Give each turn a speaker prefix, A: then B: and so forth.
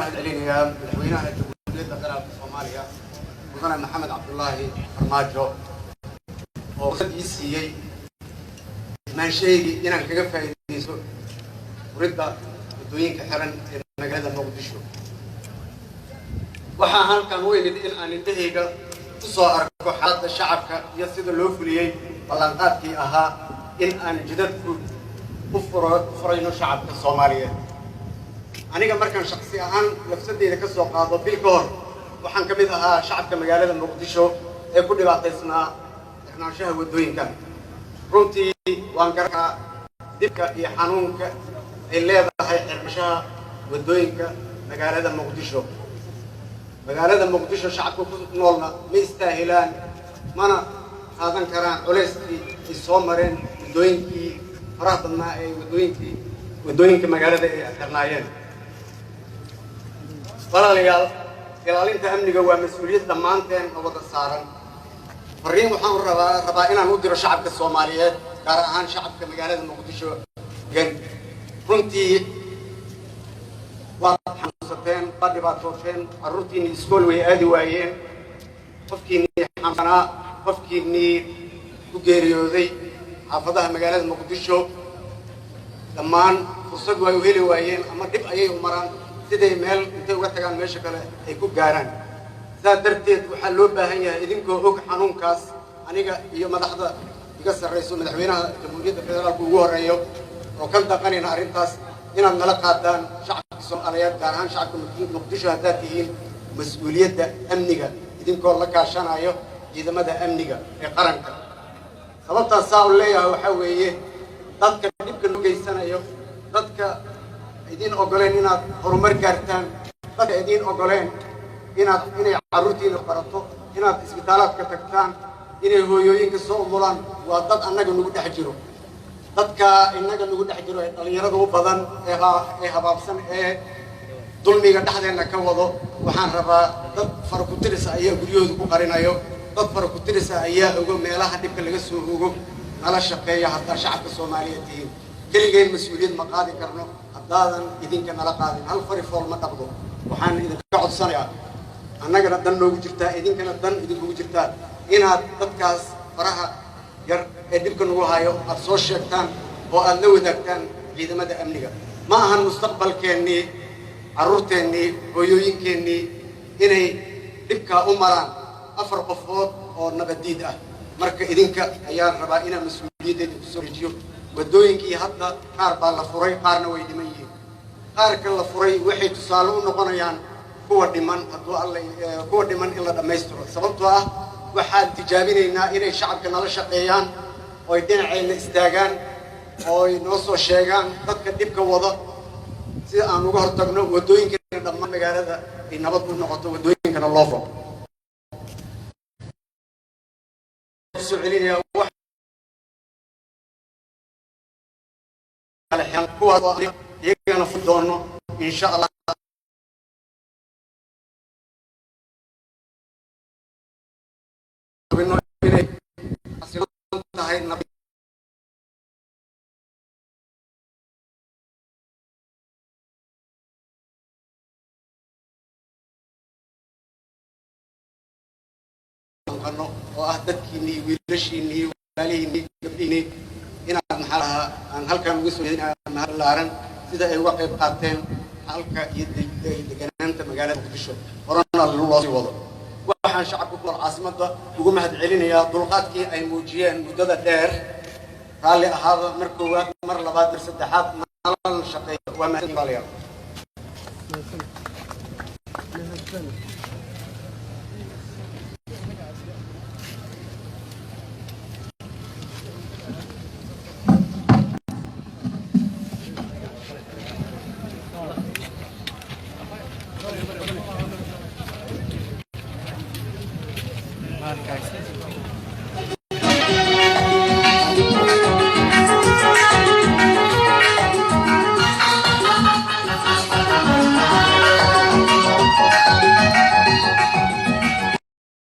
A: Mahad celinayaa Madaxweynaha Jamhuuriyadda Federaalka Soomaaliya, Mudane Maxamed Cabdulaahi Farmaajo, oo fursad ii siiyey imaanshahaygii inaan kaga faa'iidaysto furidda waddooyinka xiran ee magaalada Muqdisho. Waxaa halkan u imid in aan indhahayga ku soo arko xaaladda shacabka iyo sida loo fuliyey ballanqaadkii ahaa in aan jidadku u furayno shacabka Soomaaliyeed. Aniga markaan shaksi ahaan lafsadeyda ka soo qaado, bil ka hor waxaan ka mid ahaa shacabka magaalada Muqdisho ee ku dhibaataysnaa xirnaanshaha waddooyinkan. Runtii waan garan karaa dhibka iyo xanuunka ay leedahay xirnaanshaha waddooyinka magaalada Muqdisho. Magaalada Muqdisho shacabka ku noolna ma istaahilaan mana qaadan karaan culayskii ay soo mareen waddooyinkii faraha badnaa ee waddooyinka magaalada ay xirnaayeen. Walaalayaal, ilaalinta amniga waa mas-uuliyad dhammaanteen oo wada saaran. Fariin waxaan rabaa inaan u diro shacabka Soomaaliyeed, gaar ahaan shacabka magaalada Muqdisho degan. Runtii waad xanuunsateen, waad dhibaatooteen, carruurtiinii iskool way aadi waayeen, qofkiinii xanuunsanaa, qofkiinii ku geeriyooday xaafadaha magaalada Muqdisho, dhammaan fursad way u heli waayeen ama dhib ayay u maraan siday meel intay uga tagaan meesha kale ay ku gaaraan. Saas darteed waxaa loo baahan yahay, idinkoo og xanuunkaas, aniga iyo madaxda iga sarrayso, Madaxweynaha Jamhuuriyadda Federaalka ugu horreeyo, oo ka daqanayna arrintaas, inaad nala qaadaan shacabka Soomaaliyeed, gaar ahaan shacabka Muqdisho haddaad tihiin, mas-uuliyadda amniga, idinkoo la kaashanayo ciidamada amniga ee qaranka. Sababtaas saa u leeyahay waxaa weeye, dadka dhibka noo geysanayo, dadka idiin ogoleen inaad horumar gaartaan, dadka idiin ogoleen inay carruurtiina barato, inaad isbitaalaadka tagtaan, inay hooyooyinka soo umulaan, waa dad annaga nagu dhex jiro. Dadka innaga nagu dhex jiro ee dhallinyarada u badan ee habaabsan ee dulmiga dhexdeenna ka wado, waxaan rabaa, dad fara ku tirisa ayaa guryahooda ku qarinayo, dad fara ku tirisa ayaa ogo meelaha dhibka laga soo ogo. Nala shaqeeya haddaa shacabka Soomaaliyeed tihiin. Keligeen mas-uuliyad ma qaadi karno haddaadan idinka nala qaadin. Hal fari fool ma dhaqdo. Waxaan idinka codsanayaa, annagana dan noogu jirtaa, idinkana dan idinkugu jirtaa, inaad dadkaas faraha yar ee dhibka nagu hayo aad soo sheegtaan oo aad la wadaagtaan ciidamada amniga. Ma ahan mustaqbalkeennii, carruurteennii, hooyooyinkeennii inay dhibkaa u maraan afar qofood oo nabaddiid ah. Marka idinka ayaan rabaa inaan mas-uuliyaddeeda ku soo dejiyo. Waddooyinkii hadda qaar baa la furay, qaarna way dhiman yihiin. Qaarka la furay waxay tusaale u noqonayaan kuwa dhiman, hadduu Alla kuwa dhiman in la dhammaystiro, sababtoo ah waxaan tijaabinaynaa inay shacabka nala shaqeeyaan oo ay dhinacayna istaagaan oo ay noo soo sheegaan dadka dhibka wada, si aan uga hortagno, waddooyinkana dhammaan magaalada ay nabad u noqoto, waddooyinkana loo furo. Kusoo celinaya wax kuwaas oo iyagana furi doono, insha Allah. Inay xasiloon tahay naqano oo ah dadkiinii, wiilashiinii, walaalihiinii, gabdhihiinii, inaad maxaa lahaa aan halkan uga soo jeedinaya mahad ballaaran sida ay uga qayb qaateen xalka iyo deganaanta magaalada Muqdisho, horena loo sii wado. Waxaan shacabka ku nool caasimadda ugu mahad celinayaa dulqaadkii ay muujiyeen muddada dheer. Raalli ahaada mar koowaad, mar labaad, mar saddexaad, nalana shaqeeya. Waa mahadsan, walaalayaal.
B: Mahadsan.